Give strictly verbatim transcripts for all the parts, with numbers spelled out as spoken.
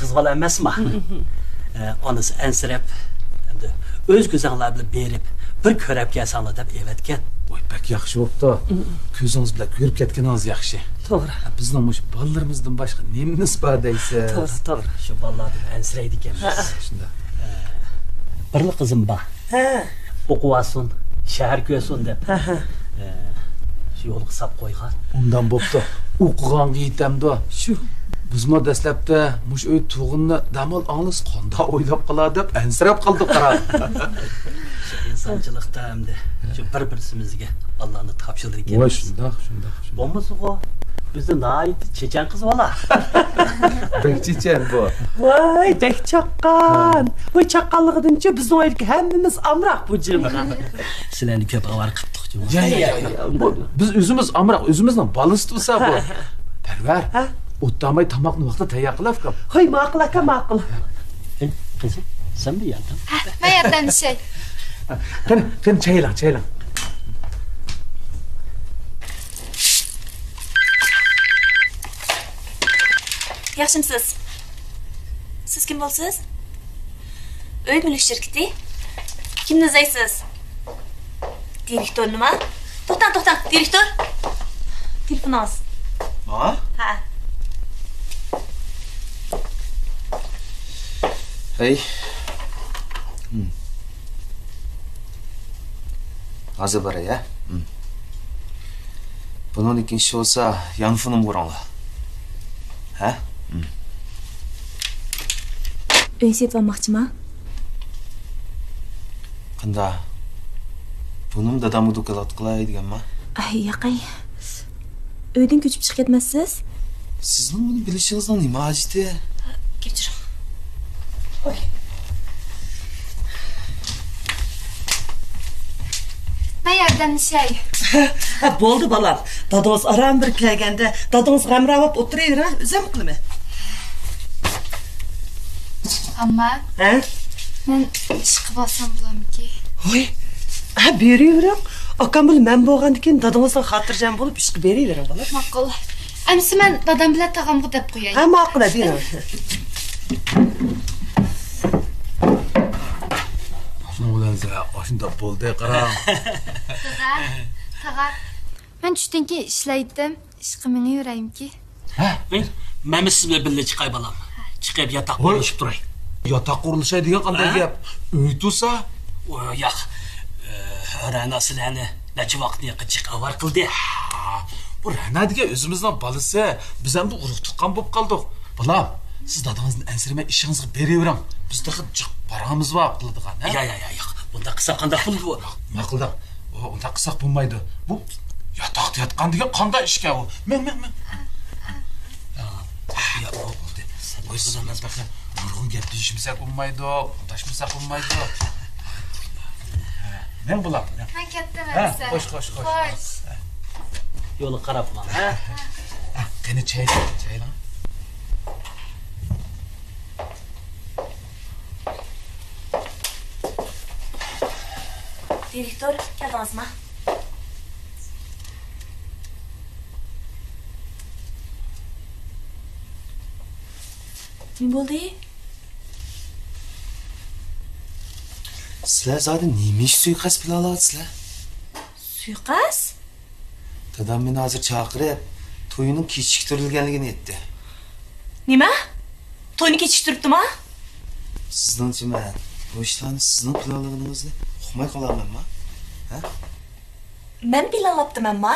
قىز بالا ئەمەسما؟ ئە، ئانىسى ئەنسىرەپ، ئەمدى ئۆز كۆزۈڭلار بىلەن بېرىپ، بىر كۆرۈپ كەلسەڭلار دەپ ئەۋەتكەن. ۋاي، بەك ياخشى بوپتۇ. كۆزىڭىز بىلەن كۆرۈپ كەتكىنىڭىز ياخشى. توغرا. ھە، بىزنىڭ مۇشۇ بالىلىرىمىزدىن باشقا نېمىمىز بار دەيسىز؟ توغرا، توغرا. شۇ بالىلاردىن ئەنسىرەيدىكەنمىز. ھە. شۇنداق. ئە، بىرلا قىزىم بار. ھە. ئوقۇۋالسۇن، شەھەر كۆرسۇن دەپ، ھە، ھە، ئە، شۇ يولغا ساپ قويغان. ئۇنداق بوپتۇ. ئوقۇغانغا يېتەمدۇ؟ شۇ. بىزمۇ دەسلەپتە مۇشۇ ئۆي تۇغۇننى دەمال ئاڭلىسا قانداق ئويلاپ قالار دەپ ئەنسىرەپ قالدۇق، قارا. شۇ ئىنسانچىلىقتا ئەمدى شۇ بىر-بىرسىمىزگە ئاللانى تاپشۇرىدىكەنمىز. ۋاي، شۇنداق، شۇنداق، شۇنداق. بولمىسىغۇ، ئۆزى ناھايىتى چېچەن قىز بالا. بەك چېچەن بۇ. ۋاي، بەك چاققان. ۋاي، چاققانلىقىدىنچۇ بىزنىڭ ئۆيدىكى ھەممىمىز ئامراق بۇ جىمغا. سىلەرنى كۆپ ئاۋارە قىپتۇق جۇمۇ. يا، يا، يا، يا. بۇ، بىز ئۆزىمىز ئامراق، ئۆزىمىزنىڭ بالىسى تۇرسا بۇ. پەرۋەر، ھە؟ ئوتتاماي تاماقنى ۋاقتىدا تەييار قىل ئۇكام. ھوي، ماقۇل ئاكا، ماقۇل. ئەي، قىزىم، سەن بىر ياردەم. ھە، مەن ياردەملىشەي. قېنى، قېنى، چايلاڭ، چايلاڭ. ياخشىمسىز؟ سىز كىم بولىسىز؟ ئۆي مۈلۈك شىركىتى. كىمنى ئىزدەيسىز؟ دىرېكتورنىما؟ توختاڭ، توختاڭ، دىرېكتور! تېلېفونىڭىز. ماڭا؟ ھە. ھەي. ھازىر باراي، ھە؟ بۇنىڭدىن كېيىن ئىش بولسا، يانفونۇمغا ئۇرۇڭلار. ھە؟ ئۆي سېتىۋالماقچىما؟ قانداق؟ بۇنىمۇ دادامغا دوكالات قىلاي دېگەنما؟ ئاي، ياقەي. ئۆيدىن كۆچۈپ چىقىپ كەتمەسسىز؟ سىزنىڭ بۇنى بىلىشىڭىزنىڭ نېمە ھاجىتى؟ كەچۈرۈڭ. ۋاي. مەن ياردەملىشەي. ھە، بولدى، بالام. دادىڭىز ئاران بىر كەلگەندە، دادىڭىز غەمراۋاپ ئولتۇرۇۋېرىڭ، ھە؟ ئۆزۈم قىلىمەن. ئامما. ھە؟ مەن ئىشقا بارسام بولامدىكى؟ ھوي. ھە، بېرىۋېرىڭ. ئاكام بىلەن مەن بولغاندىكىن دادىڭىزنىڭ خاتىرجەم بولۇپ ئىشقا بېرىۋېرىڭ، بالام. ماقۇل. ئەمىسە مەن دادام بىلەن تاغامغا دەپ قوياي. ھە، ماقۇل، ھە، بېرىڭ. شۇنىڭ بىلەن سەن ئاشۇنداق بولدى، قاراڭ. دادا، تاغا، مەن چۈشتىن كېيىن ئىشلەيتتىم. ئىشقا مېڭىۋېرەيمىكى؟ ھە؟ مەنمۇ سىز بىلەن بىللە چىقاي، بالام. چىقىپ ياتاق قۇرۇشۇپ تۇراي. ياتاق قۇرۇلۇشاي دېگەن قانداق گەپ؟ ئۆي تۇرسا؟ ياق. ئە، رەنا سىلەرنى نەچچە ۋاقىتتىن ياقى جىق ئاۋارە قىلدى. ھا، بۇ رەنا دېگەن ئۆزىمىزنىڭ بالىسى. بىز ئەمدى ئۇرۇق تۇغقان بولۇپ قالدۇق. بالام، سىز دادىڭىزدىن ئەنسىرىمەي ئىشىڭىزغا بېرىۋېرىڭ. بىز تېخى جىق پاراڭىمىز بار قىلىدىغان، ھە؟ يا، يا، يا، ياق. بۇنداق قىلساق قانداق بولىدۇ؟ ماقۇل دەڭ. ئۇ، ئۇنداق قىلساق بولمايدۇ. بۇ ياتاقتا ياتقان دېگەن قانداق ئىشكەن ئۇ؟ مەن، مەن، مەن. يا، يا، ئۇ، ئۇ، ئۇ، نۇرغۇن گەپلىشمىسەك بولمايدۇ، ئۇنداشمىساق بولمايدۇ. مەن بۇلار. مەن كەتتىم، ھە، ئەمىسە. خوش، خوش، خوش. خوش. يولغا قاراپ ماڭ، ھە؟ قېنى چاي، چايلاڭ. دىرېكتور، كەلدىڭىزما؟ نېمە بولدى؟ سىلەر زادى نېمە ئىش سۇيىقەست پىلانلاۋاتىسىلەر؟ سۇيىقەست؟ دادام مېنى ھازىر چاقىرىپ، توينىڭ كېچىكتۈرۈلگەنلىكىنى ئېيتتى. نېمە؟ توينى كېچىكتۈرۈپتىما؟ سىزنىڭچە مەن بۇ ئىشلارنى سىزنىڭ پىلانلىغىنىڭىزنى ئۇقماي قالارمەنما؟ ھە؟ مەن پىلانلاپتىمەنما؟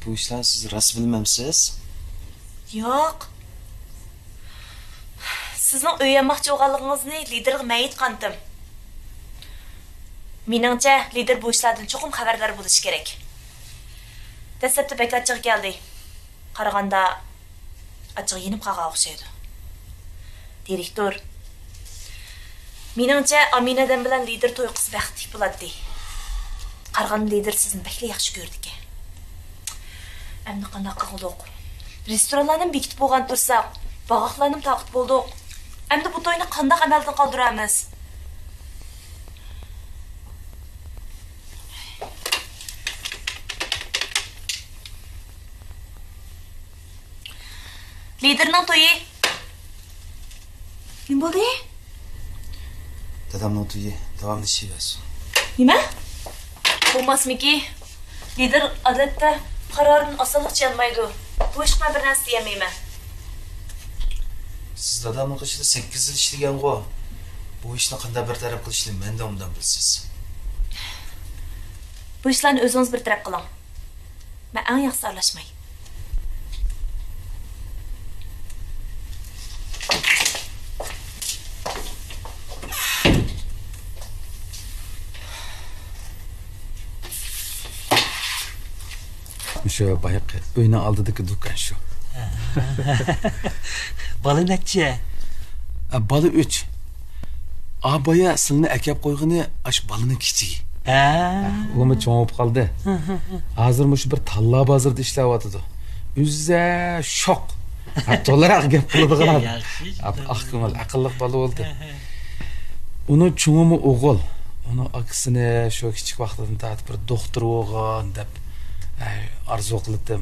بۇ ئىشلارنى سىز راست بىلمەمسىز؟ ياق. سىزنىڭ ئۆي ئالماقچى بولغانلىقىڭىزنى لىدىرغا مەن ئېيتقانتىم. مېنىڭچە، لىدىر بۇ ئىشلاردىن چوقۇم خەۋەردار بولۇشى كېرەك. دەسلەپتە بەك ئاچچىقى كەلدى. قارىغاندا، ئاچچىقى يېنىپ قالغان ئوخشايدۇ. دىرېكتور، مېنىڭچە، ئامىنەدەم بىلەن لىدىر توي قىلسا بەختلىك بولاتتى. قارىغاندا لىدىر سىزنى بەكلا ياخشى كۆرىدىكەن. ئەمدى قانداق قىلغۇدۇق؟ رېستورانلارنىمۇ بېكىتىپ بولغان تۇرساق، باغاقلارنىمۇ تارقىتىپ بولدۇق. ئەمدى بۇ توينى قانداق ئەمەلدىن قالدۇرارمىز؟ لىدىرنىڭ تويى. نېمە بولدى؟ دادامنىڭ تويى داۋاملىشىۋەرسۇن. نېمە؟ بولماسمىكى؟ لىدىر ئادەتتە قارارىدىن ئاسانلىقچە يانمايدۇ. بۇ ئىشقا مەن بىر نەرسە دېيەلمەيمەن. سىز دادامنىڭ قېشىدا سەككىز يىل ئىشلىگەنغۇ؟ بۇ ئىشنى قانداق بىر تەرەپ قىلىشنى مەندىن ئوبدان بىلىسىز. بۇ ئىشلارنى ئۆزىڭىز بىر تەرەپ قىلىڭ. مەن ئەڭ ياخشىسى ئارىلاشماي. شۇ بايىقى ئۆينىڭ ئالدىدىكى دۇكان شۇ. بالا نەچچە؟ ئا، بالا ئۈچ. ئا، بايا سىلىنى ئەكەپ قويغىنى ئاش بالىنىڭ كىچىكى. ھە. ئۇمۇ چوڭ بولۇپ قالدى. ھازىر مۇشۇ بىر تاللا بازىرىدا ئىشلەۋاتىدۇ. ئۆزى شوق. ھە، تولىراق گەپ قىلىدىغان. ياخشى. ئاق كۆڭۈل، ئەقىللىق بالا بولدى. ئۇنىڭ چوڭىمۇ ئوغۇل. ئۇنىڭ ئاكىسىنى شۇ كىچىك ۋاقتىدىن تارتىپ بىر دوختۇر بولغان دەپ، ئەي، ئارزۇ قىلاتتىم.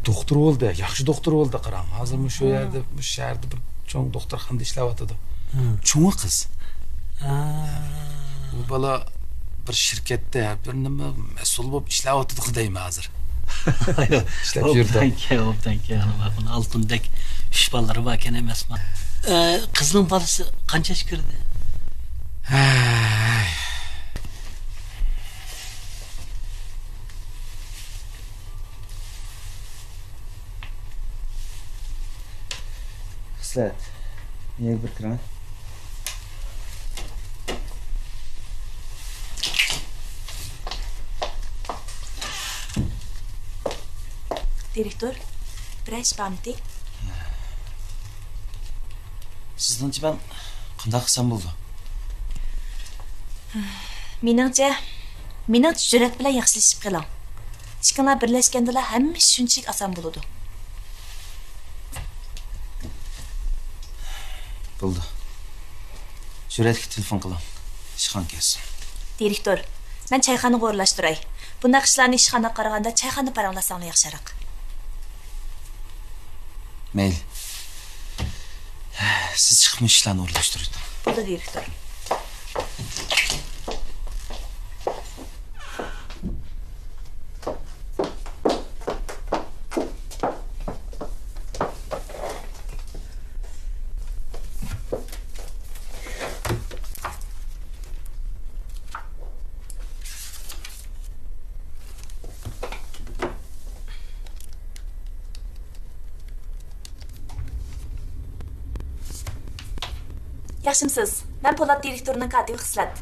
دوختۇر بولدى، ياخشى دوختۇر بولدى، قاراڭ. ھازىر مۇشۇ يەردە، مۇشۇ شەھەردە بىر چوڭ دوختۇرخانىدا ئىشلەۋاتىدۇ. چوڭى قىز. ئۇ بالا بىر شىركەتتە بىر نېمە مەسئۇل بولۇپ ئىشلەۋاتىدۇ دەيمەن ھازىر. ئىشلەپ يۈرىدۇ. ئوبدانكەن، ئوبدانكەن. ئالتۇندەك ئۈچ بالىلىرى باركەن ئەمەسمۇ؟ ئە، قىزنىڭ بالىسى قانچە ياشقا كىردى؟ ھەي. خىسلەت، نېگە بىر كىرىڭ. دىرېكتور، بىرەر ئىش بارمىدى؟ سىزنىڭچە مەن قانداق قىلسام بولىدۇ؟ مېنىڭچە، مېنىڭچە جۈرئەت بىلەن ياخشىلىشىپ قېلىڭ. ئىككىڭلار بىرلەشكەندىلا ھەممە ئىش شۇنچىلىك ئاسان بولىدۇ. بولدى. جۈرئەتكە تېلېفون قىلىڭ. ئىشخانا كەلسۇن. دىرېكتور، مەن چايخانىغا ئورۇنلاشتۇراي. بۇنداق ئىشلارنى ئىشخانىغا قارىغاندا چايخانىدا پاراڭلاشساڭلار ياخشىراق. مەيلى. سىز چىقىپ مۇشۇ ئىشلارنى ئورۇنلاشتۇرۇۋېتىڭ. بولدى، دىرېكتور. ياخشىمسىز؟ مەن پولات دىرېكتورنىڭ كاتىپى خىسلەت.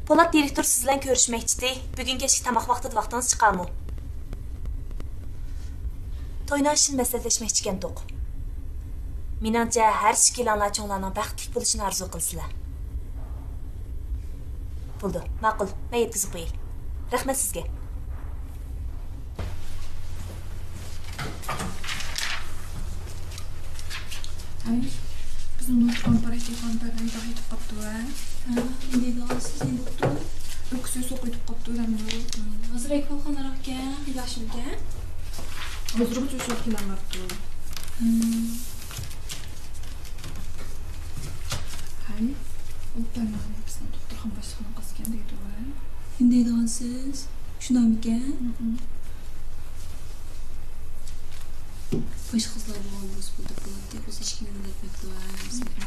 پولات دىرېكتور سىز بىلەن كۆرۈشمەكچىدى. بۈگۈن كەچلىك تاماق ۋاقتىدا ۋاقتىڭىز چىقارمۇ؟ توينىڭ ئىشىنى مەسلىھەتلەشمەكچىكەنتۇق. مېنىڭچە، ھەر ئىككىلەڭلار چوڭلارنىڭ بەختلىك بولۇشىنى ئارزۇ قىلىسىلەر. بولدى، ماقۇل، مەن يەتكۈزۈپ قوياي. رەھمەت سىزگە. ئاي، بىزنىڭ دوختۇرخانا پاراكى خان پەرۋايدا قېتىپ قاپتۇ ھە. ھە، نېمە دەيدىغانسىز، نېمە بوپتۇ؟ ئۆكسۈپ سوقۇۋېتىپ قاپتۇ دەمدۇ. ھازىر ئەكپالخانىراقكەن، ياخشىمىكەن؟ ھازىرغىچە ئۇششاق كېلەلمەپتۇ. ھەي، ئوبدان بىزنىڭ دوختۇرخانا باشلىقىنىڭ قىزىكەن دەيدۇ ھە. نېمە دەيدىغانسىز؟ شۇنداقمىكەن؟ باشقا قىزلار بولغان بولسا بولدى، بولاتتى. قىزلار كىمگە دەپ كەپتۇ ھە، بىزنى.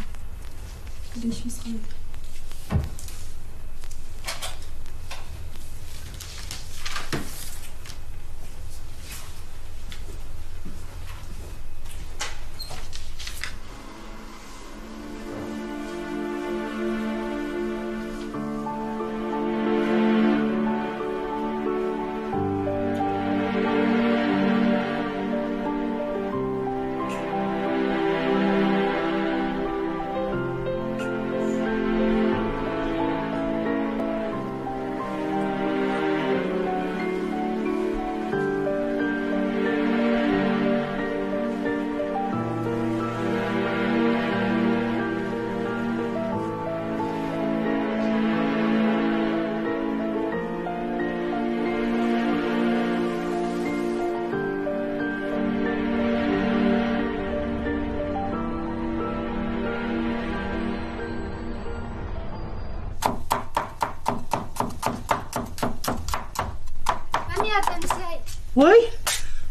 ياردەملىشەي. ۋاي،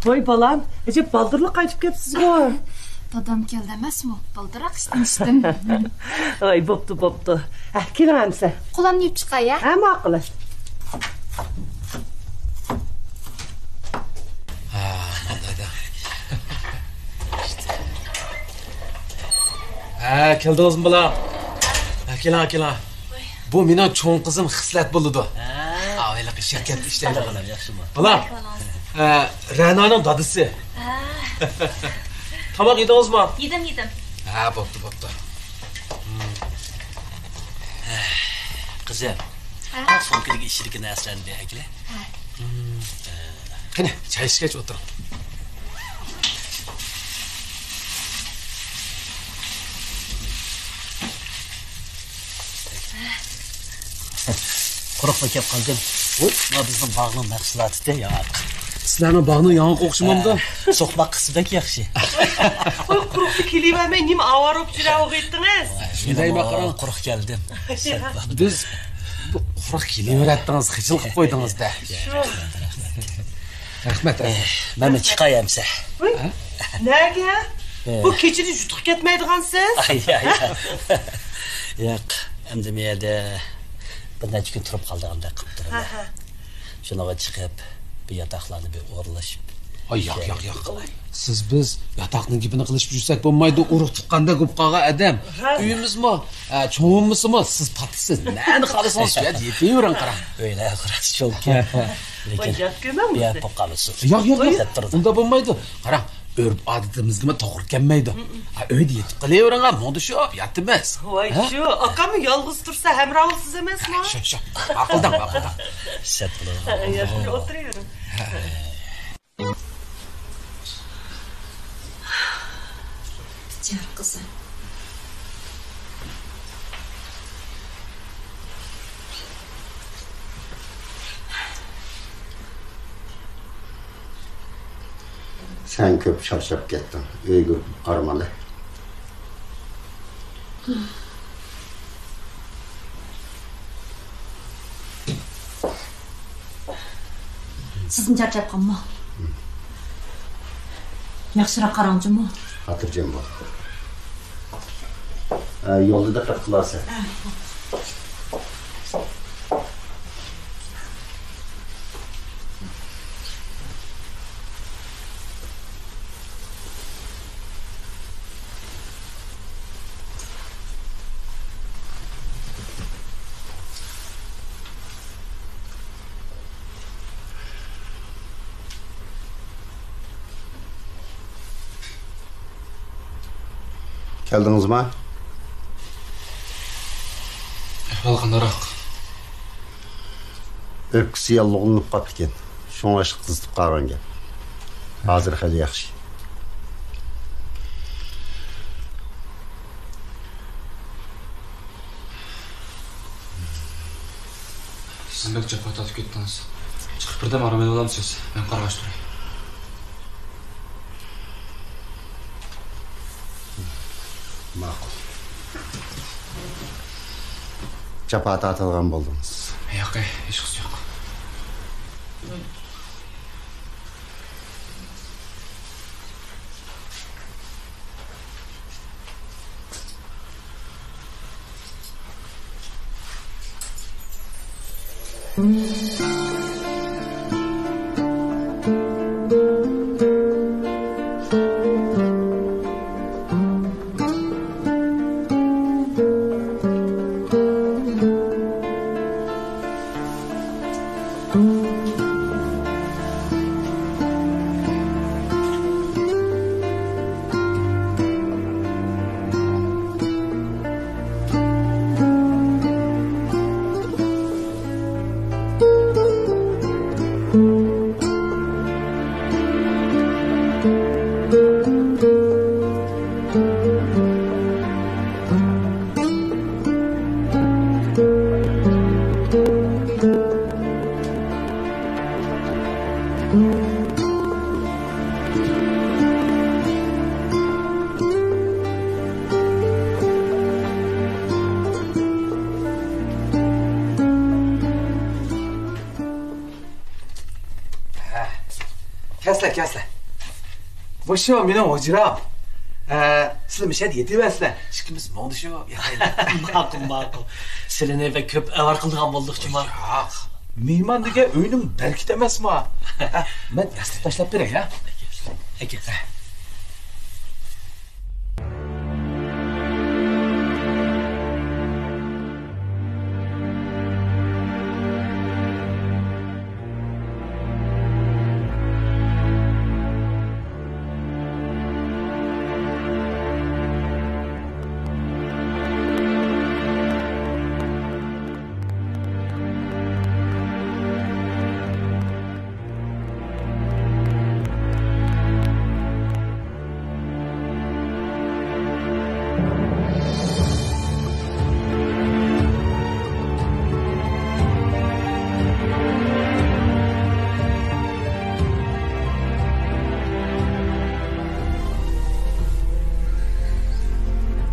ۋاي بالام، ئەجەب بالدۇرلا قايتىپ كەپسىزغۇ. دادام كەلدى ئەمەسمۇ، بالدۇرراق ئىشتىن چۈشتۈم. ۋاي، بوپتۇ، بوپتۇ. ھە، كېلىڭ ئەمسە. قولامنى يۇيۇپ چىقاي، ھە؟ ھە، ماقۇل. ھە، كەلدىڭىزمۇ بالام؟ ھە، كېلىڭ، كېلىڭ. بۇ مېنىڭ چوڭ قىزىم خىسلەت بولىدۇ. ھە. ھېلىقى شىركەتتە ئىشلەيدىغىنى. ياخشىمۇ؟ بالام، ئە، رەنانىڭ دادىسى. ھە. تاماق يېدىڭىزمۇ؟ يېدىم، يېدىم. ھە، بوپتۇ، بوپتۇ. قىزىم، ھە؟ سومكىدىكى ئىچىدىكى نەرسىلەرنى بېرىپ ئەكىلە. ھە. قېنى، چاي ئىچكەچ ئولتۇرۇڭ. قۇرۇقلا كەپ قالدىم. ۋوي، مانا بىزنىڭ باغنىڭ مەھسۇلاتى ياڭاق. سىلەرنىڭ باغنىڭ ياڭاق ئوخشىمامدۇ؟ ھە، سوقماق قىسمى بەك ياخشى. ۋوي، قۇرۇقتا كېلىۋەرمەي نېمە ئاۋارە بولۇپ جۈرەۋاتىتتىڭىز؟ شۇندايمۇ قاراڭ. قۇرۇق كەلدىم. بىز بۇ قۇرۇق كېلىۋېرەتتىڭىز، خىجىل قىلىپ قويدىڭىز-دە. شۇ. رەھمەت، رەھمەت. مەن چىقاي ئەمسە. ۋوي، نەگە؟ بۇ كېچىدە يۇتۇق كەتمەيدىغانسىز؟ ئاي، ئاي، ئاي. ياق، ئەمدى مەيەردە بىر نەچچە كۈن تۇرۇپ قالىدىغاندەك قىلىپ تۇرىمەن. ھە، ھە. شۇنىڭغا چىقىپ، بىر ياتاقلارنى بىر ئورۇنلىشىپ. ئاي، ياق، ياق، ياق. سىز بىز ياتاقنىڭ گېپىنى قىلىشىپ يۈرسەك بولمايدۇ، ئۇرۇق تۇغقاندەك بولۇپ قالغان ئادەم. ھە. ئۆيىمىزمۇ، ئە، چوڭ بولمىسىمۇ، سىز پاتىسىز. نەنى خالىسىڭىز، شۇ يەردە يېتىۋېرىڭ، قاراڭ. ئۆيلەر خۇراس چوڭكەن. لېكىن يات كۆرمەڭ بۇ يەر بولۇپ قالمىسۇن. ياق، ياق، ياق. دەپ تۇرىدۇ. ئۇنداق بولمايدۇ. قاراڭ، ئۆرپ-ئادىتىمىزگىمۇ توغرا كەلمەيدۇ. ھە، ئۆيدە يېتىپ قېلىۋېرىڭ، مۇڭدىشىپ ياتىمىز. ۋاي، ھە؟ شۇ، ئاكاممۇ يالغۇز تۇرسا ھەمراھلىق سىز ئەمەسمۇ؟ شۇ، شۇ. ماقۇلداڭ، ماقۇلداڭ. سەت بولۇڭ. ھە، ياخشى، ئولتۇرۇۋېرىڭ. ھە. بىچارە قىزىم. سەن كۆپ چارچاپ كەتتىڭ. ئۆيگە بارمالى. سىزمۇ چارچاپ قالماڭ. ياخشىراق قاراڭ جۇمۇ. خاتىرجەم بول. ئە، يولدا دىققەت قىلارسەن. كەلدىڭىزما؟ ئەھۋال قانداقراق؟ ئۆپكىسى ياللۇغلىنىپ قاپتىكەن. شۇڭلاشقا قىزىتىپ قالغان گەپ. ھازىر خېلى ياخشى. سىز بەك جاپا تارتىپ كەتتىڭىز. چىقىپ بىردەم ئارام ئېلىۋالامسىز؟ مەن قارىغاچ تۇراي. ماقۇل. جاپا تارتىدىغان بولدىڭىز. ياق، ھېچقىسى يوق. كەلسىلە، كەلسىلە. مۇشۇ مېنىڭ ھۇجرام. ئە، سىلە مۇشۇ يەردە يېتىۋەرسىلە. ئىككىمىز مۇڭدىشىپ ياتايلى. ماقۇل، ماقۇل. سىلىنى بەك كۆپ ئاۋارە قىلىدىغان بولدۇق جۇما. ياق. مېھمان دېگەن ئۆينىڭ بەرىكىتى ئەمەسمۇ؟ ھە، مەن ياستۇق تاشلاپ بېرەي، ھە؟ ئەكەل.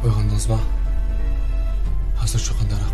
ئويغاندىڭىزمۇ؟ ھازىرچۇ قانداقراق؟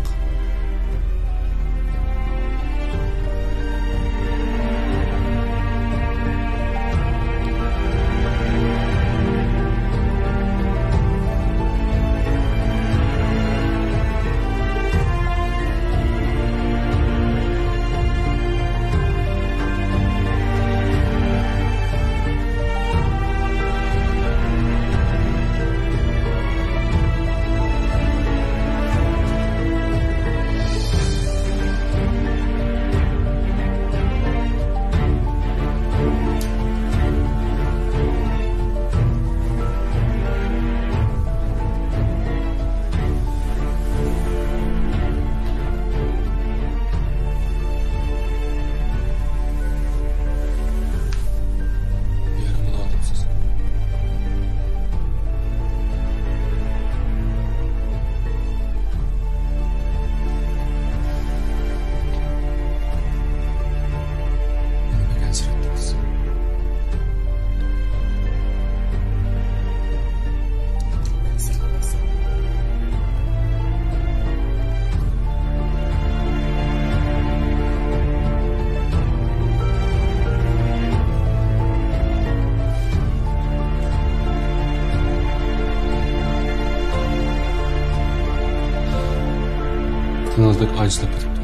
تېنىڭىز بەك ئاجىزلاپ كېتىپتۇ.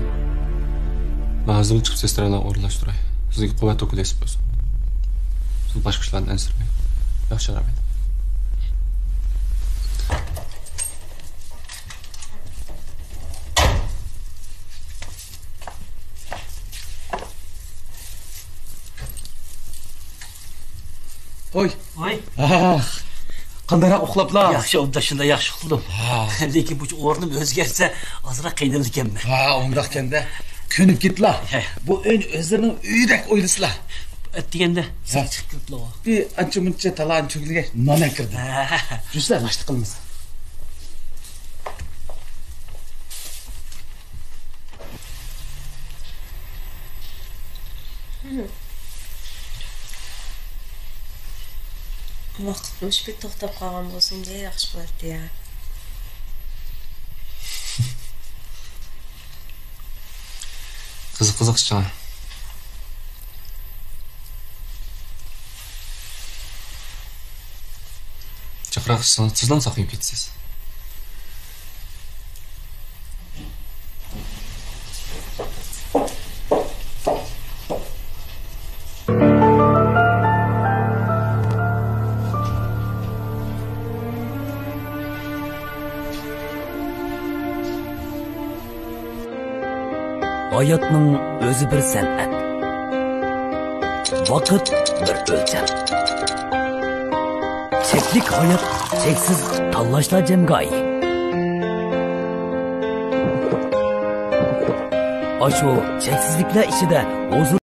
مەن ھازىرلا چىقىپ سېسترا بىلەن ئورۇنلاشتۇراي. سىزگە قۇۋۋەت ئوكۇل ياساپ بېرىسۇن. سىز باشقا ئىشلاردىن ئەنسىرىمەڭ. ياخشى، رەھمەت. ۋوي. ۋوي. ئاھ، قانداقراق ئۇخلاپلا؟ ياخشى، ئوبدان شۇنداق ياخشى ئۇخلىدىم. ھا. لېكىن بۇ ئورنۇم ئۆزگەرسە ئازراق قىينىلىدىكەنمەن. ھا، ئۇنداقكەندە كۆنۈپ كېتىلا. ھە. بۇ ئۆينى ئۆزلىرىنىڭ ئۆيىدەك ئويلىسىلا. ئەتىگەندە ھە. سىرتقا چىقىپ كېلىپلا. بىر ئانچە مۇنچە تالا تۆكۈلگەچ نان ئەكىردىم. ھە. جۈسلەر ناشتا قىلمىسا. ۋاقىت مۇشۇ پېتى توختاپ قالغان بولسا نېمە ياخشى بولاتتى يا. قىزىق، قىزىق ئىشلار. جىقراق ئىچسىڭىز تېزلا ساقىيىپ كېتىسىز. ھاياتنىڭ ئۆزى بىر سەنئەت. ۋاقىت بىر ئۆلچەم. چەكلىك ھايات چەكسىز تاللاشلار جەمگاھى. ئاشۇ چەكسىزلىكلەر ئىچىدە ھۇزۇر